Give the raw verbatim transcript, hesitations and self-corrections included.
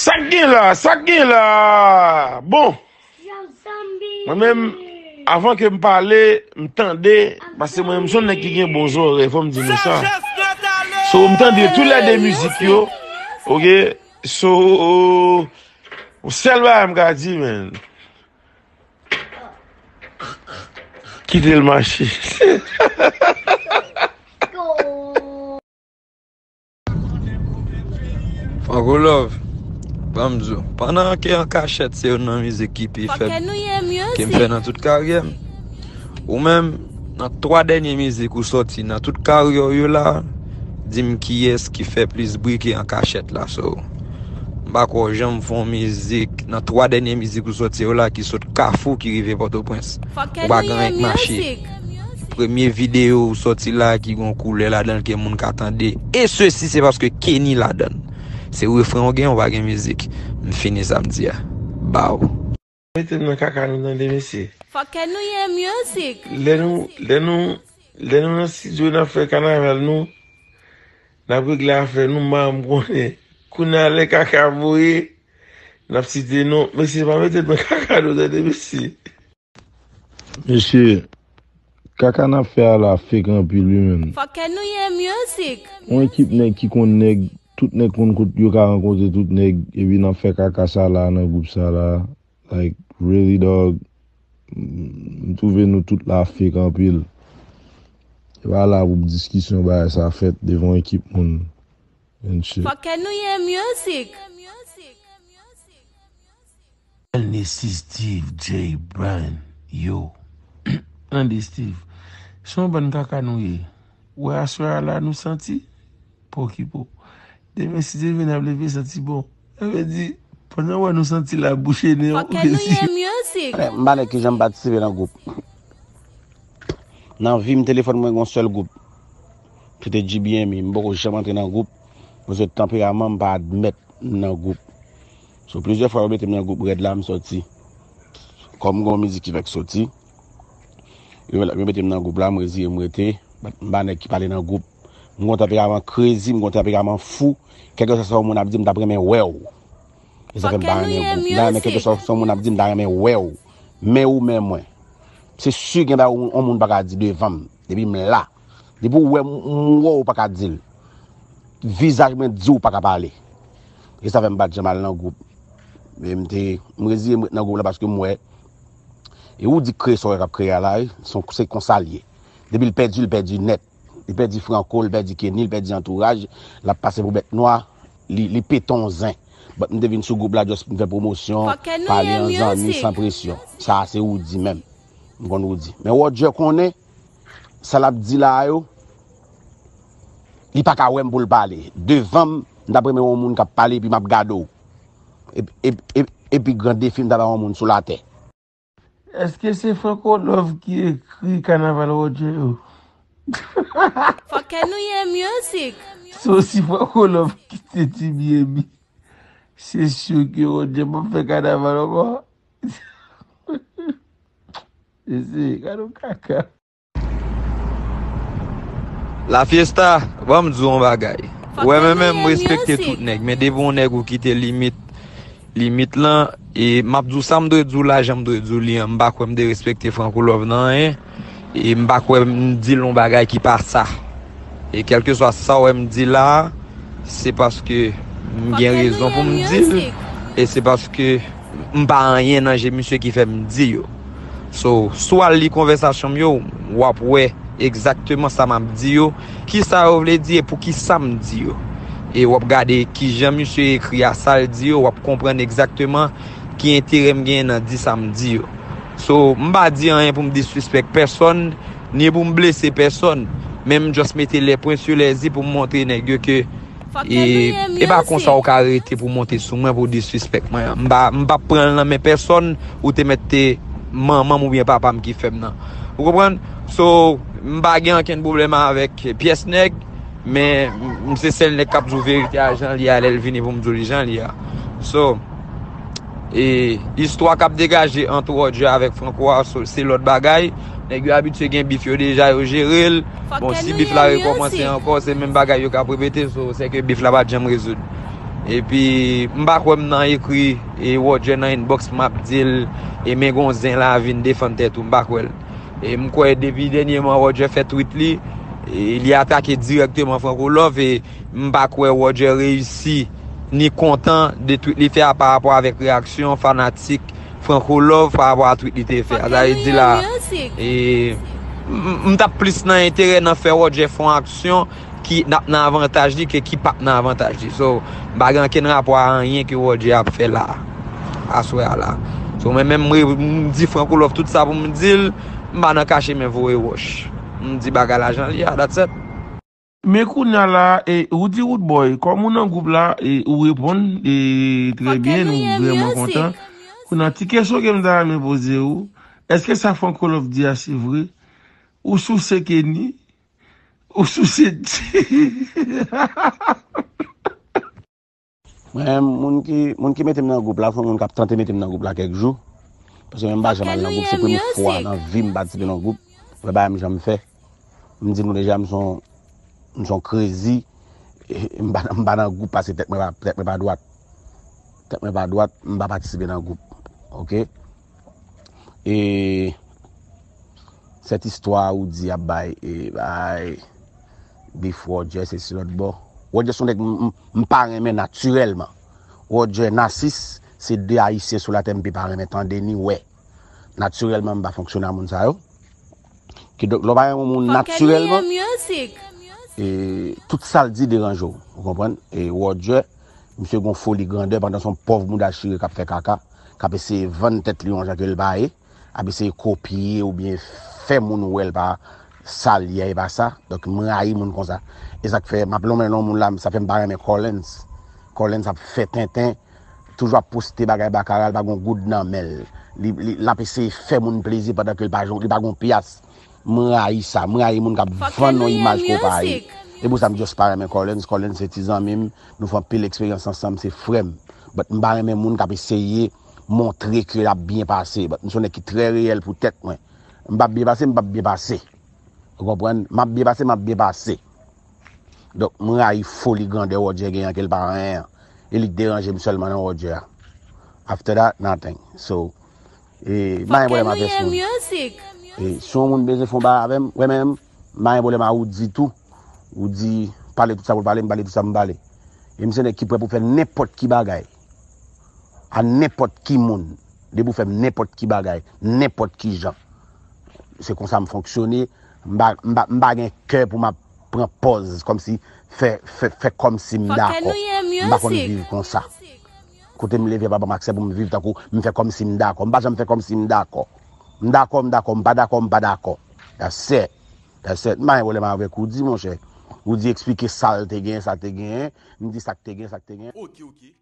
Sa k gen la? Sa k gen la? Bon, mwen menm, avan ke m pale, m tande, paske mwen menm se yon nèg ki gen bon zòrèy, fò m di nou sa. So, m tande tou lè de mizik yo, oke? So, yon sèl bagay m ka di, men, kite l mache. Franco Love, ban m di w, pandan ke An Kachèt se youn nan mizik ki pi fèb ke m fè nan tout karyè m. Ou menm, nan twa dènye mizik ou sòti nan tout karyè w yo la, di m kiyès ki fè plis bri ke An Kachèt la. So, m pa kwè w janm fè yon mizik nan twa dènye mizik ou sòti yo la ki sot Kafou ki rive Pòtoprens. Ou pa gen anyen k mache. Premye videyo ou sòti la ki gon koulè ladan l ke moun ka tande. E sesi se paske Kenny ladan l. Se refren w gen, ou pa gen mizik. M fini sa m di a. Baw. Mete m nan kaka nou tande mesye. Fòkè nou ye music. Lè nou, lè nou, lè nou nan estidyo n ap fè kanaval nou, n ap regle afè nou, m pa janm konnen. Kounye a lè kaka voye, n ap site non. Mesye pa mete m nan kaka nou tande mesye. Mesye, kaka n ap fè a la fake anpil wi menn. Fòkè nou ye music. Yon ekip nèg ki konn nèg, tout nèg konn kot yo ka rankontre tout nèg, epi n ap fè kaka sa la nan gwoup sa la. Like, really dog, m twouve nou tout la fake anpil. E pa la pou diskisyon bagay sa fèt devan yon ekip moun and shit. Fòkè nou ye music. Tande Steve J Bryan, yo. Tande Steve. Se yon bann kaka nou ye. Ou wè aswè a la nou santi? Pokipo. Demen si Dye vle n ap leve santi bon. Sa vle di, pandan w wè nou santi la bouche nen w. Fòkè nou ye music. M pa nèg ki janm patisipe nan gwoup. Nan vi m telefòn mwen gen yon sèl gwoup. Se te G B M E. M poko janm antre nan gwoup. Mwen se tanperaman m pa admèt m nan gwoup. So, plizyè fwa yo mete m nan gwoup Rèd la, m sòti. Kòm gen yon mizik ki fèk soti, yo, yo mete m nan gwoup la, m reziye m rete. But m pa nèg ki pale nan gwoup. M gon tanperaman crazy, m gon tanperaman fou. Kèlkeswa sa yon moun ap di, m t ap renmen wè w. E sa fè m pa renmen gwoup. M ta renmen kèlkeswa sa yon moun ap di, m ta renmen wè w. Men ou men mwen. Se si gen bagay yon moun pa ka di devan m. Depi m la. Depi w wè m, m wè w, ou pa ka di l. Vizaj mwen di w pa ka pale. E sa fè m pa t janm al nan gwoup. Men m te, m reziye m ret nan gwoup la paske m wè. E ou di kreye sa w wè k ap kreye a la, wi. Se, se konsa l ye. Depi l pèdi, l pèdi nèt. Li pèdi Franco, li pèdi Kenny, li pèdi antouraj, l ap pase pou bèt nwa, li, li pete yon zen. But m te vin sou gwoup la, just m fè pwomosyon, pale an zanmi, san presyon. Sa a se Roody menm. M konn Roody. Men Roger konnen, sa l ap di la a yo, li pa ka wè m pou l pale. Devan m, m t ap renmen yon moun k ap pale, epi m ap gade w. Epi, epi, epi, epi gran defi m ta bay yon moun sou latè. Èske se Franco Love ki ekri Kanaval Roger yo? Fòkè nou ye music. So si Franco Love kite T B M E, se si ke Roger p ap fè kanaval ankò. Mesye, gade yon kaka. La Fiesta, ban m di w yon bagay. Ou wè, mwen menm, m respekte tout nèg, men depi yon nèg ou kite limit, limit lan, e m ap di w sa m dwe di w la, jan m dwe di w li an, m pa kwè m derespekte Franco Love nan anyen, e m pa kwè m di l yon bagay ki pa sa. E kèlkeswa sa w wè m di la, se paske m gen rezon pou m di l, e se paske m pa anyen nan je misye ki fè m di yo. So, si w al li konvèsasyon m yo, w ap wè egzakteman sa m ap di yo, kisa yo vle di e poukisa m di yo. E w ap gade kijan misye ekri a sa l di yo, w ap konprann egzakteman ki enterè m genyen nan di sa m di yo. So, m pa di anyen pou m disrespect pèsonn, ni pou m blese pèsonn, men m just mete les points sur les i pou m montre nèg yo ke E, e pa konsa ou ka rete pou monte sou mwen pou disrespect mwen. M pa, m p ap pran l nan men pèsonn, ou te mèt te manman m oubyen papa m ki fè m nan. Ou konprann? So, m pa gen ankenn pwoblèm avèk pyès nèg, men m se sèl nèg k ap di w verite a jan l ye a lè l vini pou m di w li jan l ye a. So, E istwa k ap degaje ant Roger avèk Franco a, so, se lòt bagay. Nèg yo abitye gen bif yo deja, yo jere l. Bon, si bif la rekòmanse ankò, se menm bagay yo k ap repete, so, se ke bif la pa t janm rezoud. Epi m pa kwè m nan ekri e Roger nan inbox m ap di l e men gon zen la vin defann tèt ou, m pa kwè l. E m kwè depi dènyèman Roger fè tweet li, e li atake dirèkteman Franco Love e m pa kwè Roger reyisi ni kontan de tweet li fè a pa rapò avèk reyaksyon fanatik Franco Love pa rapò a tweet li te fè a. Sa vle di la, e, m, m t ap plis nan enterè nan fè Roger fè yon aksyon ki n ap nan avantaj li ke ki p ap nan avantaj li. So, m pa gen ankenn rapò a anyen ke Roger ap fè la, aswè a la. So, mwen menm, mwen, m di Franco Love tout sa pou m di l, m pa nan kache men voye wòch. M di bagay la jan l ye a, that's it. Men kounye a la, e, ou di Roodboy, kòm ou nan gwoup la, e, ou reponn, e, trè byen, nou vrèman kontan. Kounye a, ti kesyon ke m ta renmen poze ou, èske sa Franco Love di a se vre? Ou souse Kenny? Ou souse Mwen, moun ki, moun ki mete m nan gwoup la, se yon moun k ap tante mete m nan gwoup la kèk jou. Paske mwen m pa janm al nan gwoup, se premye fwa nan vi m patisipe nan gwoup. Mwen pa janm fè. M di nou deja, m se yon, m se yon crazy. E, m pa, m pa nan gwoup paske tèt mwen pa, tèt mwen pa dwat. Tèt mwen pa dwat, m pa patisipe nan gwoup. Oke? E, sèt istwa ou di ap bay, e, bay, Beef Roger, se si lòt bò. Roger se yon nèg m, m, m pa renmen natirèlman. Roger, Nasis, se de Ayisyen sou latè m pi pa renmen tande ni wè. Natirèlman, m pa fonksyone a moun sa yo. Kidonk, lè w pa renmen yon moun natirèlman, e, tout sa l di deranje w. Ou konprann? E Roger, misye gon foli grandè pandan se yon pòv mouda chire k ap fè kaka, k ap eseye vann tèt li yon jan ke l pa ye, ap eseye kopye oubyen fè moun wè l pa sa l ye a, e pa sa. Donk, m rayi moun konsa. E sa k fè, m ap lonmen non moun la, sa fè m pa renmen Collins. Collins ap fè tenten, toujou ap poste bagay bakara, l pa gon goud nan men l. Li, li, l ap eseye fè moun plezi pandan ke l pa, li pa gon pyas. M rayi sa, m rayi moun k ap vann yon imaj ke w pa ye. E pou sa m just pa renmen Collins, Collins se ti zanmi m, nou fè anpil eksperyans ansanm, se frè m. But m pa renmen moun k ap eseye montre ke l ap byen pase. But m se yon nèg ki trè reyèl pou tèt mwen. M p ap byen pase, m p ap byen pase. Ou konprann? M ap byen pase, m ap byen pase. Donk, m rayi foli grandè Roger genyen an ke l pa anyen an. E li k deranje m sèlman nan Roger a. After that, nothing. So, e, m pa gen pwoblèm avè moun. E, si yon moun bezwen fè yon bagay avè m, wè menm, m pa gen pwoblèm a Roody tou. Roody pale tout sa pou l pale, m pale tout sa pou m pale. E m se nèg ki prè pou fè nenpòt ki bagay. A nenpòt ki moun. Depi w fè m nenpòt ki bagay, nenpòt ki jan. Se konsa m fonksyone. M pa, m pa, m pa gen kè pou m ap pran pòz kòmsi fè, fè, fè kòmsi m dakò. M pa konn viv konsa. Kote m leve a pa ban m aksè pou m viv tankou m fè kòmsi m dakò. M pa janm fè kòmsi m dakò. M dakò, m dakò, m pa dakò, m pa dakò. That's it. That's it. M pa gen pwoblèm avèk Roody, monchè. Roody eksplike sa l te gen, sa l te gen. M di sa k te gen, sa k te gen. Ok, ok.